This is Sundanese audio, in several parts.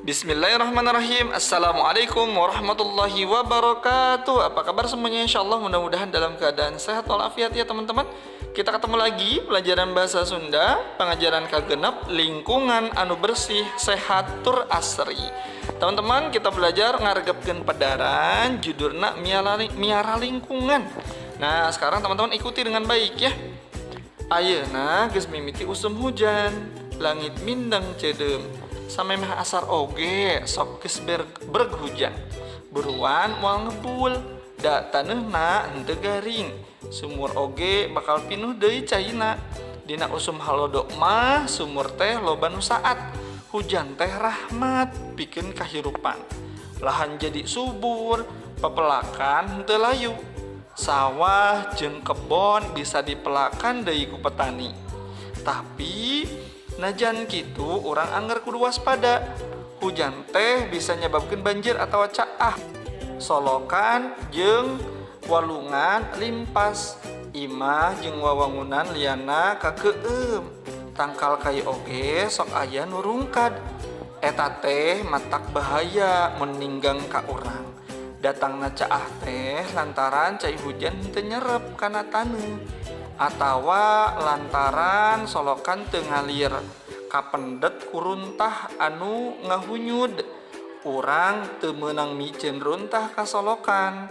Bismillahirrahmanirrahim. Assalamualaikum warahmatullahi wabarakatuh. Apa kabar semuanya? Insya Allah mudah-mudahan dalam keadaan sehat walafiat ya, teman-teman. Kita ketemu lagi pelajaran bahasa Sunda, pengajaran kagenep, lingkungan anu bersih, sehat, tur asri. Teman-teman, kita belajar ngaregepkeun pedaran, judulna miara lingkungan. Nah, sekarang teman-teman ikuti dengan baik ya. Ayeuna geus mimiti usum hujan, langit mindeng ceudeum. Samemeh asar oge sok geus breg hujan. Buruan moal ngebul, da taneuhna henteu garing. Sumur oge bakal pinuh deui caina. Dina usum halodo mah sumur teh loba nu saat. Hujan teh rahmat pikeun kahirupan. Lahan jadi subur, pepelakan henteu layu. Sawah jeung kebon bisa dipelakan deui ku petani. Tapi najan kitu, urang angger kudu waspada. Hujan teh bisa nyebabkeun banjir atau caah. Solokan jeung walungan limpas, imah jeung wawangunan liana kakeueum. Tangkal kai oge sok aya nu rungkad. Eta teh matak bahaya mun ninggang ka urang. Datangna caah teh lantaran cai hujan henteu nyerep kana taneuh atawa lantaran solokan teu ngalir, kapendet ku runtah anu ngahunyud. Urang teu meunang miceun runtah ka solokan.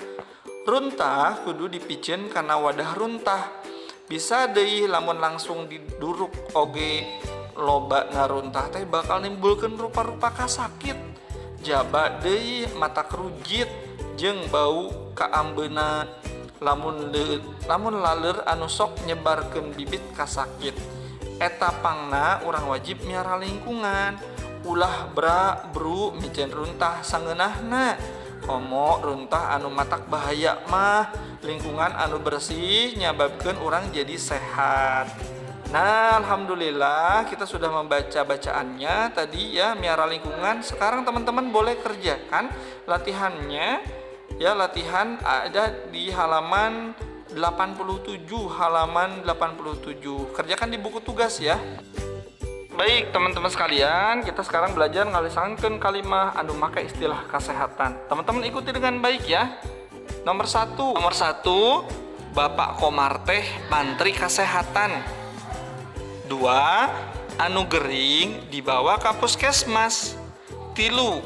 Runtah kudu dipiceun kana wadah runtah. Bisa deui lamun langsung diduruk oge loba ngaruntah teh bakal nimbulkeun rupa-rupa kasakit. Jaba deui matak rujit jeung bau kaambeuna lamun laleur anu sok nyebarkeun bibit kasakit. Eta pangna urang wajib miara lingkungan. Ulah bra bru miceun runtah sangeunahna, komo runtah anu matak bahaya mah. Lingkungan anu bersih nyababkeun urang jadi sehat. Nah, alhamdulillah kita sudah membaca bacaannya tadi ya, miara lingkungan. Sekarang teman-teman boleh kerjakan latihannya ya. Latihan ada di halaman 87, halaman 87. Kerjakan di buku tugas ya. Baik, teman-teman sekalian, kita sekarang belajar ngalisankeun kalimah anu make istilah kesehatan. Teman-teman ikuti dengan baik ya. Nomor 1, nomor 1, Bapak Komar teh mantri kesehatan. 2, anu gering dibawa ka puskesmas. 3,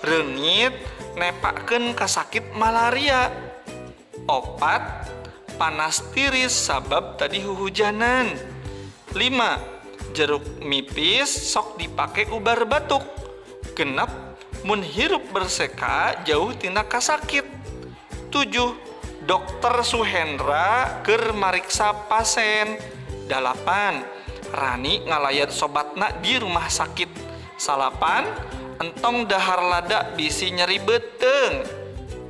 reungit nepakeun kasakit malaria. 4, panas tiris sabab tadi huhujanan. 5, jeruk nipis sok dipake ubar batuk. 6, mun hirup berseka jauh tina kasakit. 7, Dokter Suhendra keur mariksa pasien. 8, Rani ngalayat sobatna di rumah sakit. 9, entong dahar lada bisi nyeri beuteung.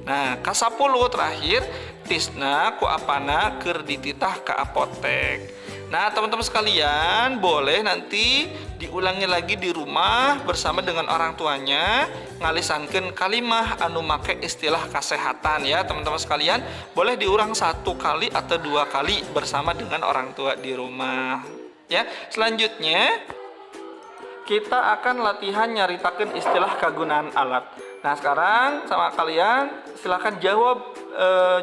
Nah, ka-10 terakhir, Tisna ku apana keur dititah ke apotek. Nah, teman-teman sekalian boleh nanti diulangi lagi di rumah bersama dengan orang tuanya, ngalisankeun kalimah anu make istilah kesehatan ya, teman-teman sekalian. Boleh diulang satu kali atau dua kali bersama dengan orang tua di rumah ya. Selanjutnya kita akan latihan nyaritakeun istilah kagunaan alat. Nah, sekarang sama kalian silahkan jawab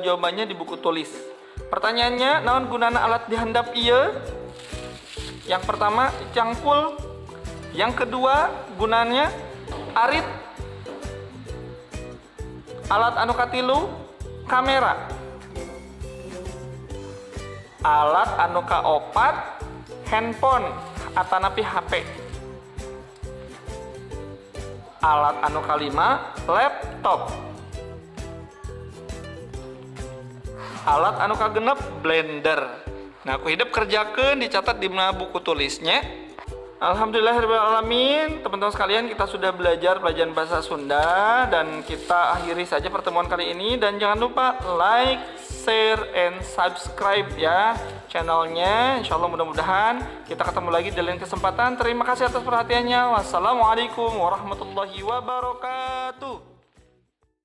jawabannya di buku tulis. Pertanyaannya, naon gunana alat di handap ieu? Yang pertama, cangkul. Yang kedua, gunanya arit. Alat anu katilu, kamera. Alat anu kaopat, handphone atanapi HP. Alat anu kalima, laptop. Alat anu kagenep, blender. Nah, ku hidep kerjakan, dicatat di buku tulisnya. Alhamdulillahirrahmanirrahim. Teman-teman sekalian, kita sudah belajar pelajaran bahasa Sunda dan kita akhiri saja pertemuan kali ini. Dan jangan lupa like, share, and subscribe ya channelnya. Insya Allah mudah-mudahan kita ketemu lagi di lain kesempatan. Terima kasih atas perhatiannya. Wassalamualaikum warahmatullahi wabarakatuh.